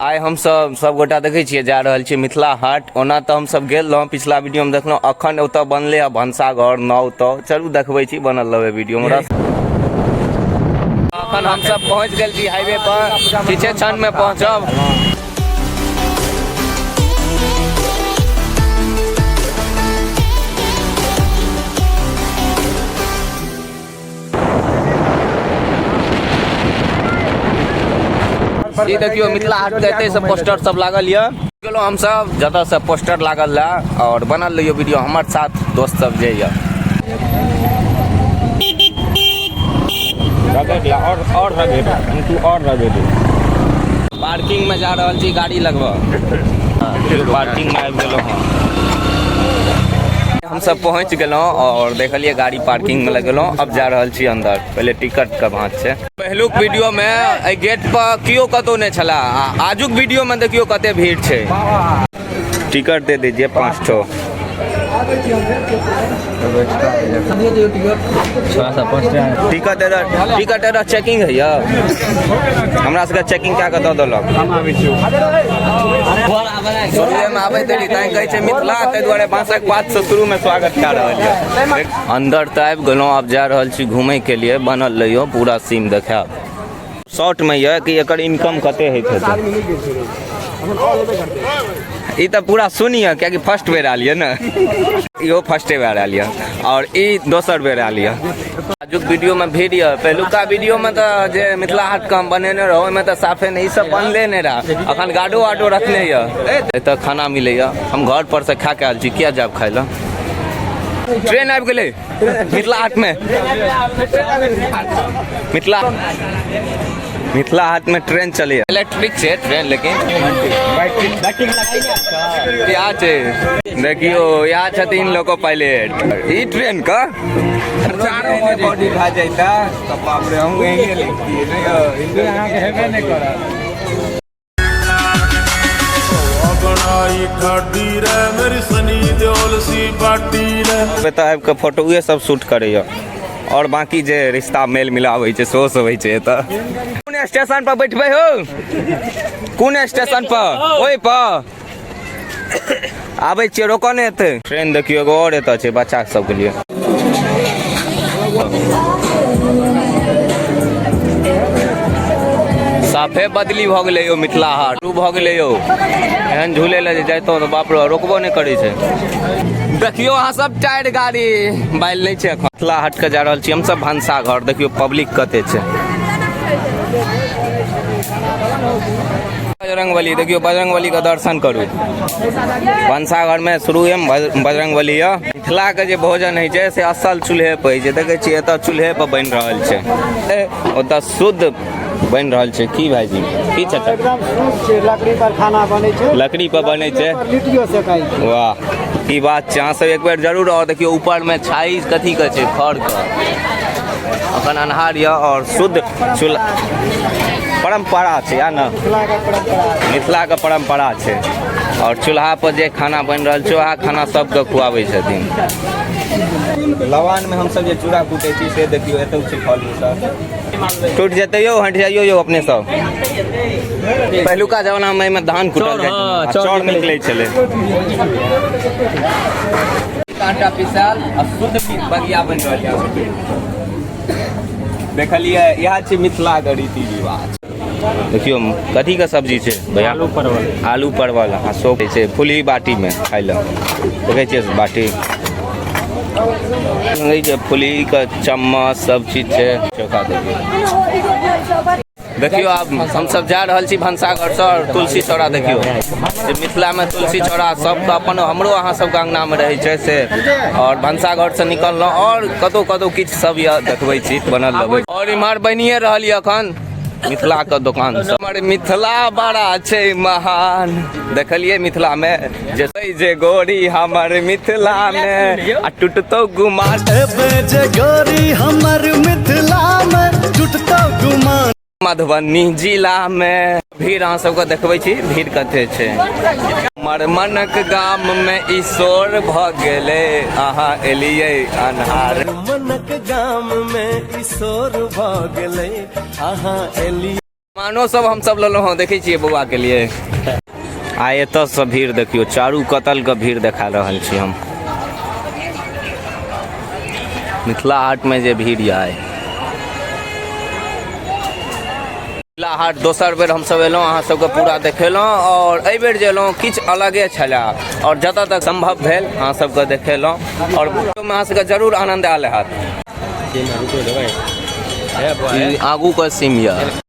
आइ हमसब सब गोटा देखै छियै जा रहल छियै मिथिला हाट। ओना तऽ हमसब गेल रहौं पिछला वीडियो में देखलहुँ, अखन ओतऽ बनले हँ भनसाघर नाव। तऽ चलू देखबै छी, बनल रहबै वीडियो में। अखन हमसब पहुँच गेल छी हाईवे पर, किछे क्षण में पहुँचब। ई देखियौ मिथिला हाट के एतै से पोस्टर सब लागल यऽ। गेलहुँ हमसब जतऽ से पोस्टर लागल रहे और बनल रहियो वीडियो हमर साथ दोस्त सब जे यऽ। रगड़ ला और रगड़ तू और रगड़। पार्किंग में जा रहल छी गाड़ी लगबऽ। पार्किंग में आबि गेलहुँ हँ। हमसब पहुँच गेलहुँ और देखलियै गाड़ी पार्किंग में लगेलहुँ। अब जा रहल छी अंदर, पहिले टिकट के भाँज छै। पहिलुक वीडियो में एहि गेट पर केओ कतौ नहि छला, आ आजुक वीडियो में देखियौ कते भीड़ छै। टिकट दे दीजिए 5 ठो। टिकट दे दे, टिकट दे दे, चेकिंग है यौ। हमरा सबके चेकिंग कए कऽ दऽ देलक। शुरुए में आबै देरी तैं कहै छै मिथिला, ताहि दुआरे बाँसक पात से शुरू में स्वागत कए रहल यऽ। अंदर तऽ आबि गेलहुँ, आब जा रहल छी घूमय के लिए। बनल रहियौ, पूरा सीन देखायब। शॉर्ट में यऽ कि एकर इनकम कते होइत हेतै। ई तऽ पूरा सुनिय, कियाकि फर्स्ट बेर आयल यऽ ने, इहो फर्स्टे बेर आयल यऽ और ई दोसर बेर आयल यऽ। आजुक वीडियो में भीड़ यऽ। पहिलुका वीडियो में तऽ जे मिथिला हाट के हम बनेने रहौ ओहिमे तऽ साफे नहि, ई सब बनले नहि रहा। अखन गार्डो वार्डो रखने यऽ। एतऽ खाना मिलैया, हम घर पर से खा के आयल छी, किया जायब खाय लए। ट्रेन आबि गेलै मिथिला हाट में। मिथिला मिथिला हाट में ट्रेन चलैया, इलेक्ट्रिक छै ट्रेन, लेकिन यहाँ छै देखियो, यहाँ छथिन लोको पायलट ई ट्रेन का। बॉडी भए जाइता तऽ बाप रे, हम एहिने लिखतियै नहि यौ, अहाँके हेबे नहि करत। बनाई ठाडी रे मेरी सनी देओल सी बाटी रे। एतऽ आबि कऽ फोटोए सब शूट करैया और बाकी जे रिश्ता मेल मिलाप होइ छै सेहो सब होइ छै एतऽ। कोन स्टेशन पर बैठबै हो? कोन स्टेशन पर? ओहि पर आबै छियै, रोकऽ नहि एतै। ट्रेन देखियौ एगो और एतऽ छै बच्चा सबके लिए। साफे बदली भऽ गेलै यौ, मिथिला हाट शुरू भऽ गेलै यौ। एहन झूले लए जे जैतहुँ तऽ बाप रे, रोकबो नहि करै छै। देखियौ अहाँ सब टायर गाड़ी बाइल नहि छै एखन। मिथिला हाट के जा रहल छी हमसब भनसा घर। देखियौ पब्लिक कते छै। बजरंगबली देखियौ, बजरंगबली के दर्शन करू। भनसाघर में शुरुए में बजरंगबली यऽ। मिथिला के जे भोजन होइ छै से असल चूल्हे पर होइ छै। देखै छियै एतऽ चूल्हे पर बनि रहल छै, ओतऽ शुद्ध बनि रहल छै। की भाईजी, की चाचा? एकदम शुद्ध छै, लकड़ी पर खाना बनै छै। लकड़ी पर बनै छै, पर लिट्टियो सेकाइ छै। वाह, की बात छै। अहाँ सब एक बेर जरूर। और देखियौ ऊपर में छाई कथी के छै, खर के। अखन अन्हार यऽ और शुद्ध चूल्हा परम्परा छै, या ने? मिथिला के परम्परा, मिथिला के परम्परा छै। और चूल्हा पर जे खाना बनि रहल छै वएह खाना सबके खुआबै छथिन। लवान में हमसब जे चूड़ा कूटै छी से देखियौ एतौ छै। फल सब टूटि जेतै यौ, हटि जाइयौ यौ अपने सब। पहिलुका जमाना में एहिमे धान कुटल जाइ छलै, चाउर निकलै छलै। आटा पिसायल आ शुद्ध बगिया बनि रहल यऽ। देखलियै, इएह छै मिथिला के रीति रिवाज। देखियौ कथी के सब्जी छै भैया? आलू परवल। आलू परवल आ सोप छै फुलही बाटी में खाय लए। देखै छियै बाटी जे फुलही के चम्मच सब चीज छै। चोखा देखियौ। देखियौ आब हमसब जा रहल छी भनसाघर सँ। तुलसी चौरा देखियौ, जे मिथिला में तुलसी चौरा सबके अपन, हमरो अहाँ सबके अंगना में रहै छै से। और भनसाघर से निकललहुँ और कतौ कतौ किछु सब यऽ देखबै छी, बनल रहबै। और इम्हर बनिए रहल यऽ अखन मिथिला के दोकान सब। हमर मिथिला बड़ा छै महान। देखलियै मिथिला में जे जे गोरी हमर मिथिला में आ टूटतो गुमान। एबे जे गोरी हमर मिथिला में टूटतो गुमान। मधुबनी जिला में भीड़ अहाँ सबके देखबै छी, भीड़ कते छै। हमर मनक गाम में ई शोर भऽ गेलै, अहाँ एलियै अन्हार। मनक गाम में ई शोर भऽ गेलै, अहाँ एलियै। सामानो सब हमसब लेलहुँ हँ, देखै छियै बौआ के लिए। आ एतऽसँ भीड़ देखियौ, चारू कतलके भीड़ देखा रहल छी हम। मिथिला हाटमे जे भीड़ यऽ आइ। मिथिला हाट दोसर बेर हमसब एलहुँ, अहाँ सबके पूरा देखेलहुँ। आओर एहि बेर जे एलहुँ किछु अलगे छलै, आओर जतऽ तक सम्भव भेल अहाँ सबके देखेलहुँ, आओर अहाँ सबके जरूर आनन्द आयल हैत। ई आगूके सीम यऽ।